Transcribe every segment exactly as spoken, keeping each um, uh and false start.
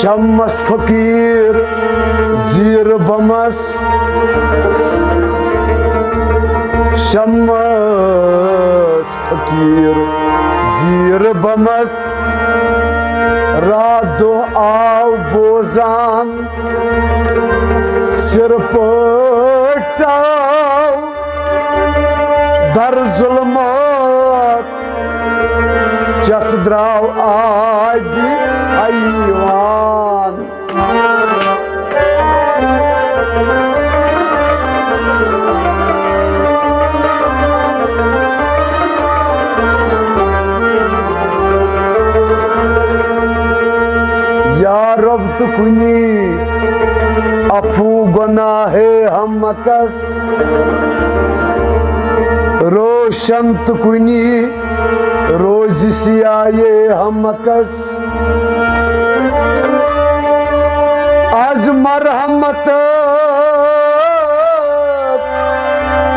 شمس فقیٖر زیٖر بمس، شمس فقیٖر زیٖر بمس، راتھ دۄہ آو بوزان سِر پٲٹھۍ ژاو در ظُلمت۔ چتھ درٛاو آبِ حیوان۔ یا رب تہٕ کُنی عفو گۄناہے ہمکس، روشن تہٕ کُنی روزِ سیاہے ہمکس۔ از مرحمت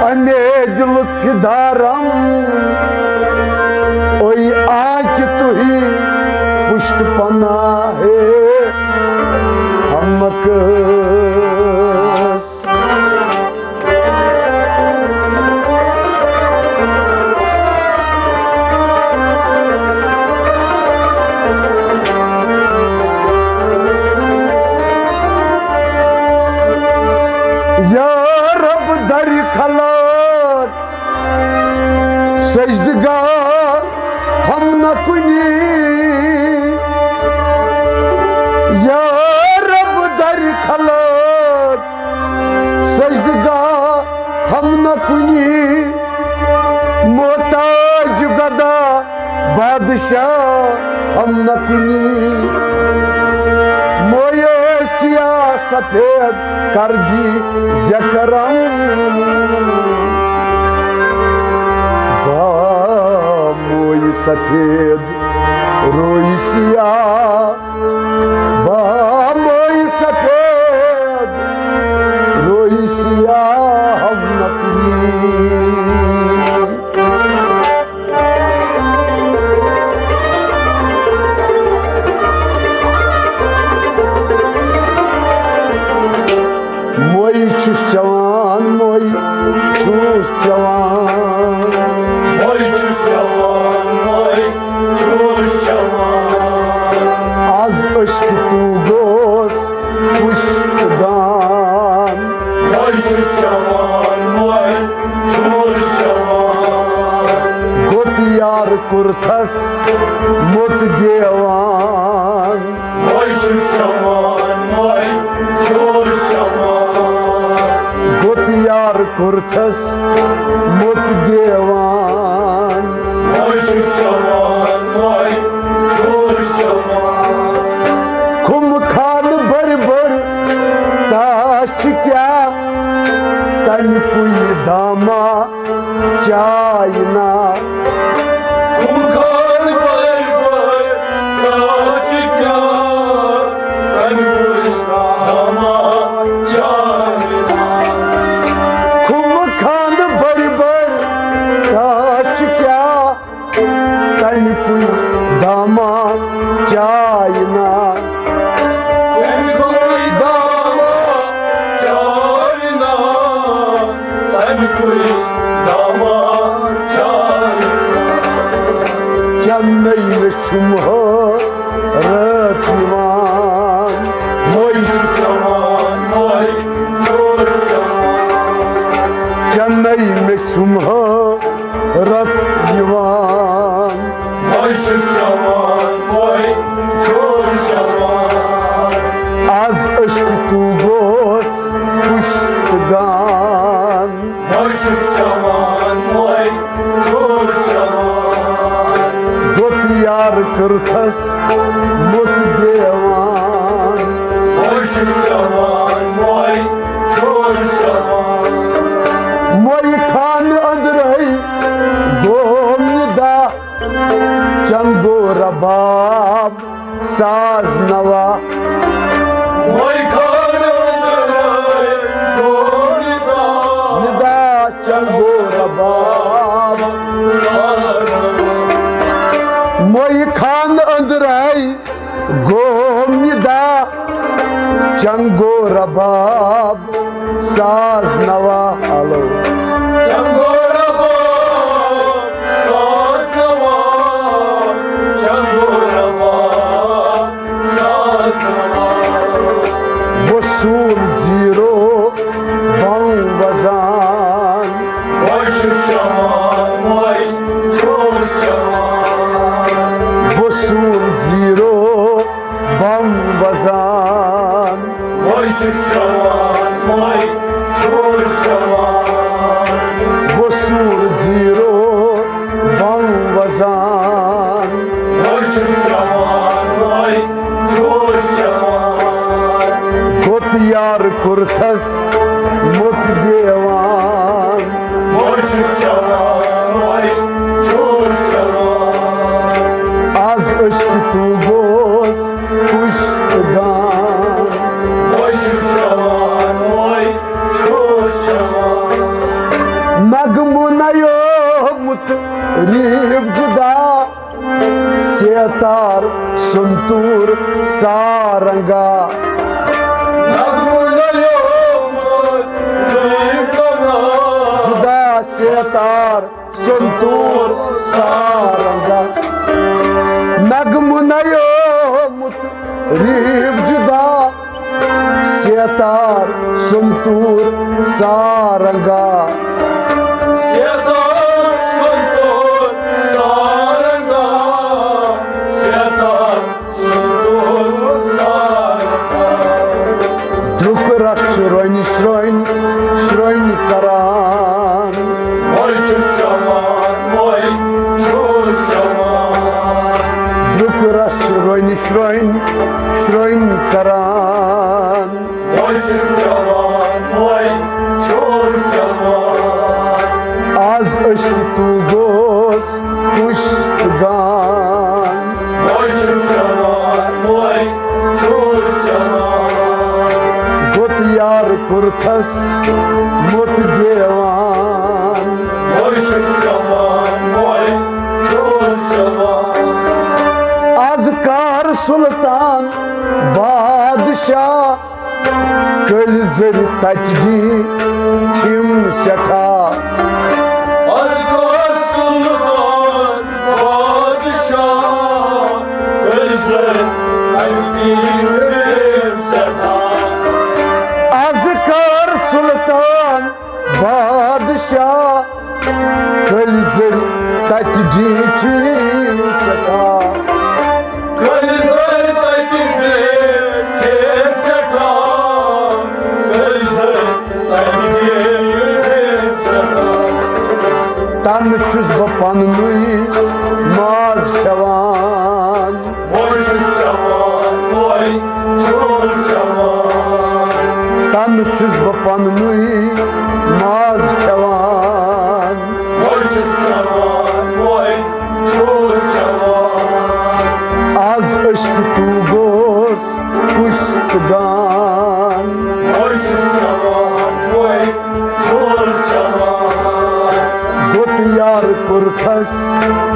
امیج لطف دارم، اوی آ کہ تُہی پشت پناہے ہمکس۔ یا رب در خلق سجدگاہ ہم نہ کُنی، یا رب در خلق سجدگاہ ہم نہ کُنی، محتاج گدا بادشاہ ہم نہ کُنی۔ مویے سیاہ سفید کر دی زکرم، با موی سفید روی سیاہ، با موی سفید روی سیاہ ہم نہ کُنی۔ موی چھُس چٮ۪وان، موی چھُس چٮ۪وان۔ موی چھُس چٮ۪وان، موی چھُس چٮ۪وان۔ از عشق تو گوس پشتگان۔ موی چھُس چٮ۪وان، موی چھُس چٮ۪وان۔ گوٚت یار کوٚرتھس موٚت دیوان۔ موی چھُس چٮ۪وان، موی چھُس چٮ۪وان۔ گوٚت یار کوٚرتھس موٚت دیوان۔ موی چھُس چٮ۪وان، موی چھُس چٮ۪وان۔ کھُم خانہٕ بٔرۍ بٔرۍ تاش چھِ کیٛاہ تَمہِ کُے داما چاے نا۔ کُم خانہٕ بٔرۍ بٔرۍ تاش چھِ کیٛاہ تَمہِ کُے داما چاے نا۔ کھُم خانہٕ بٔرۍ بٔرۍ تاش چھِ کیٛاہ تَمہِ کُے داما چاے نا۔ تَمہِ کُے داما چاے نا۔ تَمہِ کُے داما چاے نا۔ چَنَے مےٚ چھُم حٲرت یِوان۔ موے چھُس چٮ۪وان، موے چھُس چٮ۪وان۔ چَنَے مےٚ چھُم حٲرت رت یِوان۔ موے چھُس چٮ۪وان، موے چھُس چٮ۪وان۔ از عشق تو گوس پشتگان۔ موے چھُس چٮ۪وان، موے چھُس چٮ۪وان۔ گوٚت یار کٔرتھس موٚت دیوان۔ موے چھُس چٮ۪وان، موے چھُس چٮ۪وان۔ موے خانہٕ أنٛدرَے گوم ندا، چنگو رباب ساز نوا۔ موے خانہٕ أنٛدرَے گوم ندا، ندا چنگو رباب ساز نوا۔ موے خانہٕ أنٛدرَے گوم ندا، چنگو رباب، ساز نوا، الو۔ چنگو رباب، ساز نوا، چنگو رباب، ساز نوا۔ وصول زیرو، بم وزان۔ وۄنۍ چھُس چٮ۪وان، وۄنۍ چھُس چٮ۪وان۔ وصول زیرو، بم وزان۔ وۄنۍ چھُس چٮ۪وان، وۄنۍ چھُس چٮ۪وان۔ وصول زیرو، بم وزان۔ وۄنۍ چھُس چٮ۪وان، وۄنۍ چھُس چٮ۪وان۔ گوٚت یار کوٚرتھس موٚت دیوان۔ وۄنۍ چھُس چٮ۪وان، وۄنۍ چھُس چٮ۪وان۔ از أسۍ تہٕ تو گوس پُشتگان۔ وۄنۍ چھُس چٮ۪وان، وۄنۍ چھُس چٮ۪وان۔ نغمہٕ نیومُت ریٖو جُدا، سیتار سنتور سارنگا۔ نغمہٕ نیومُت ریٖو جُدا، جُدا سیتار سنتور سارنگا۔ نغمہٕ نیومُت ریٖو جُدا، سیتار سنتور سارنگا۔ سیتار سنتور سارنگا، سیتار سنتور سارنگا۔ درٛوٚک رَس چھُ رۄنہِ شرٛۄنۍ شرٛۄنۍ کران۔ وۄنۍ چھُس چٮ۪وان، وۄنۍ چھُس چٮ۪وان۔ درٛوٚک رَس چھُ رۄنہِ شرٛۄنۍ شرٛۄنۍ کران۔ وۄنۍ چھُس چٮ۪وان، وۄنۍ چھُس چٮ۪وان۔ از أسۍ تہٕ تو گوس پُشتگان۔ وۄنۍ چھُس چٮ۪وان، وۄنۍ چھُس چٮ۪وان۔ گوٚت یار کوٚرتھس موٚت دیوان۔ وۄنۍ چھُس چٮ۪وان، وۄنۍ چھُس چٮ۪وان۔ از کر سلطان بادشاہ، کٔلۍ زٔرۍ تتہِ دِتِم سٮ۪ٹھاہ۔ از کر سلطان بادشاہ، کٔلۍ زٔرۍ تتہِ دِتِم سٮ۪ٹھاہ۔ از کر سلطان بادشاہ، کٔلۍ زٔرۍ تتہِ دِتِم سٮ۪ٹھاہ۔ کٔلۍ زٔرۍ تتہِ دِتِم سٮ۪ٹھاہ، کٔلۍ زٔرۍ تتہِ دِتِم سٮ۪ٹھاہ۔ تنہٕ چھُس بہٕ پننُے ماز کھٮ۪وان۔ وۄنۍ چھُس چٮ۪وان، وۄنۍ چھُس چٮ۪وان۔ تنہٕ چھُس بہٕ پننُے ماز کھٮ۪وان۔ وۄنۍ چھُس چٮ۪وان، وۄنۍ چھُس چٮ۪وان۔ از أسۍ تہٕ تو گوس پُشتگان۔ وۄنۍ چھُس چٮ۪وان، وۄنۍ چھُس چٮ۪وان۔ گوٚت یار کوٚرتھس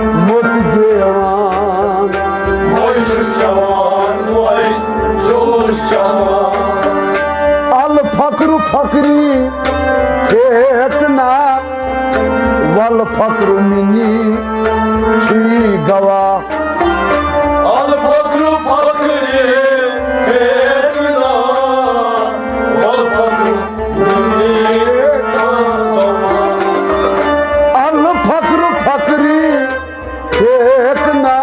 موٚت دیوان۔ وۄنۍ چھُس چٮ۪وان، وۄنۍ چھُس چٮ۪وان۔ الفقر فقری پھیکنا، والفقر منی چھُے گواہ۔ الفقر فقری پھیکنا، والفقر منی چھُے گواہ۔ الفقر فقری پھیکنا،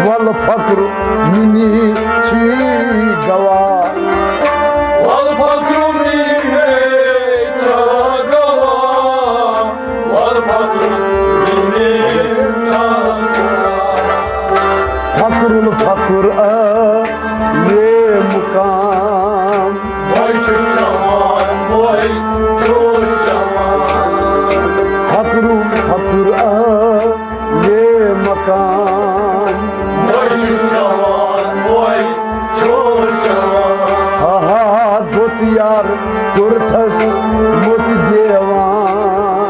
والفقر منی چھُے گواہ۔ والفقر منی چھُے گواہ۔ والفقر منی چھُے گواہ۔ فقر الفقر اے مقام۔ وۄنۍ چھُس چٮ۪وان، وۄنۍ چھُس چٮ۪وان۔ فقر الفقر اے مقام۔ وۄنۍ چھُس چٮ۪وان، وۄنۍ چھُس چٮ۪وان۔ ہا ہا، گوٚت یار کوٚرتھس موٚت دیوان۔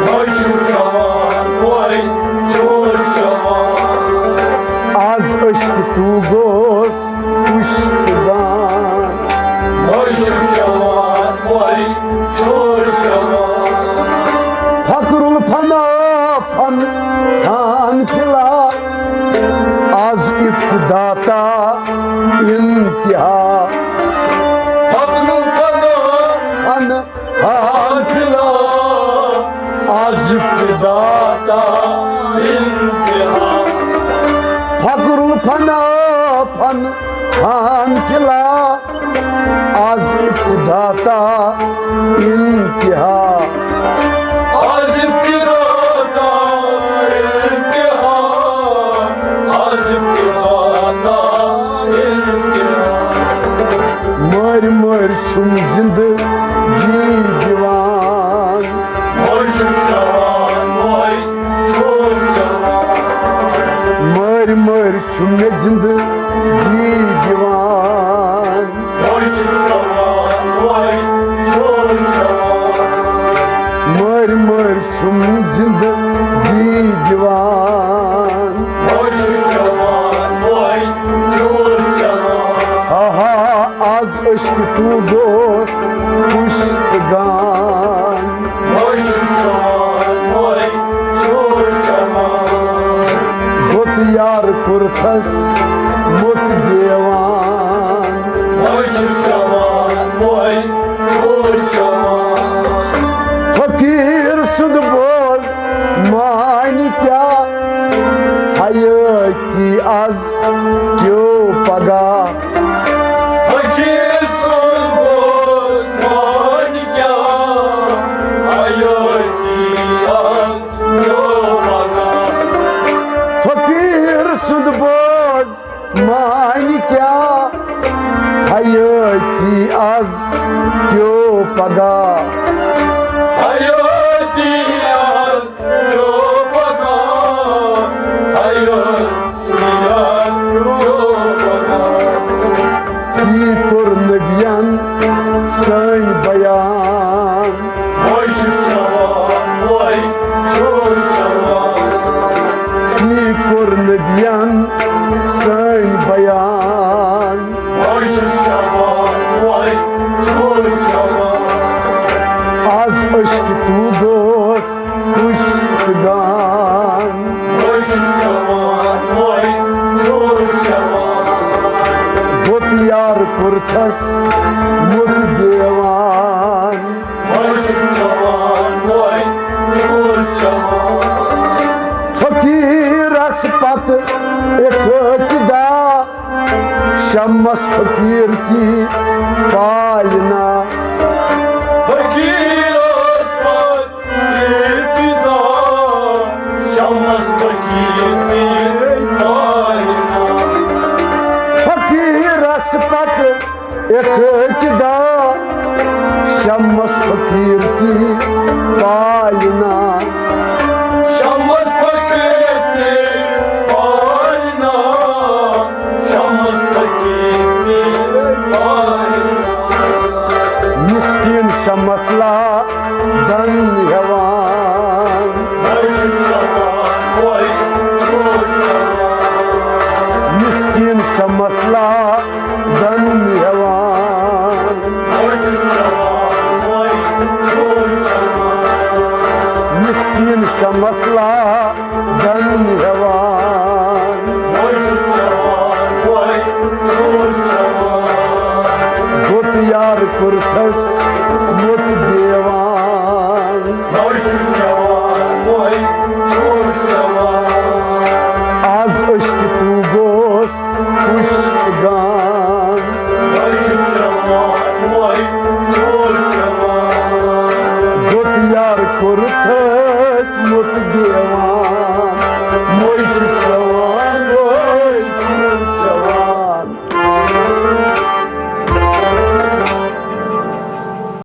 وۄنۍ چھُس چٮ۪وان، وۄنۍ چھُس چٮ۪وان۔ از أسۍ تہٕ تو گوس انتہا۔ فخر و فنا، فن، حافظ، از ابتدا تا انتہا۔ فخر و فنا، فن، حافظ، از ابتدا تا انتہا۔ از ابتدا تا انتہا، از ابتدا تا انتہا۔ مٔرۍ مٔرۍ چھُم زِندگی دِوان۔ مٔرۍ چھُم زِندگی دِوان۔ مٔرۍ مٔرۍ چھُم مےٚ زِندگی دِوان۔ مٔرۍ چھُم زِندگی دِوان۔ مٔرۍ مٔرۍ چھُم زِندگی دِوان۔ مٔرۍ چھُم زِندگی دِوان۔ آہا، از عشق تو دوست پشتگان۔ مٔرۍ چھُم زِندگی دِوان۔ مٔرۍ چھُم زِندگی دِوان۔ گوٚت یار کوٚرتھس موٚت دیوان۔ وۄنۍ چھُس چٮ۪وان، وۄنۍ چھُس چٮ۪وان۔ فقیٖر سُنٛد بوز معنی کیٛاہ، حیٲتی از کیو پگاہ۔ فقیٖر سُنٛد بوز معنی کیٛاہ، حیٲتی از کیو پگاہ۔ فقیٖر سُنٛد بوز معنی کیٛاہ، حیٲتی از کیو پگاہ۔ حیٲتی از کیو پگاہ۔ حیٲتی از کیو پگاہ۔ یی کوٚر نبین سٲنۍ بیان۔ وۄنۍ چھُس چٮ۪وان، وۄنۍ چھُس چٮ۪وان۔ یی کوٚر نبین سٲنۍ بیان۔ وۄنۍ چھُس چٮ۪وان، وۄنۍ چھُس چٮ۪وان۔ از عشق تو دوست پشتگان۔ وۄنۍ چھُس چٮ۪وان، وۄنۍ چھُس چٮ۪وان۔ گوٚت یار کوٚرتھس موٚت دیوان۔ وۄنۍ چھُس چٮ۪وان، وۄنۍ چھُس چٮ۪وان۔ فقیٖرس پتہٕ اقتدا، شمس فقیٖر کی پالنا۔ فقیٖرس پتہٕ اقتدا، شمس فقیٖر کی پالنا۔ فقیٖرس پتہٕ اقتدا، شمس فقیٖر کی پالنا۔ شمس فقیٖر کی پالنا۔ شمس فقیٖر کی پالنا۔ مسکیٖن شمس لادن ہٮ۪وان۔ مسکیٖن شمس لادن ہٮ۪وان۔ مسکیٖن شمس لادن ہٮ۪وان۔ گوٚت یار کوٚرتھس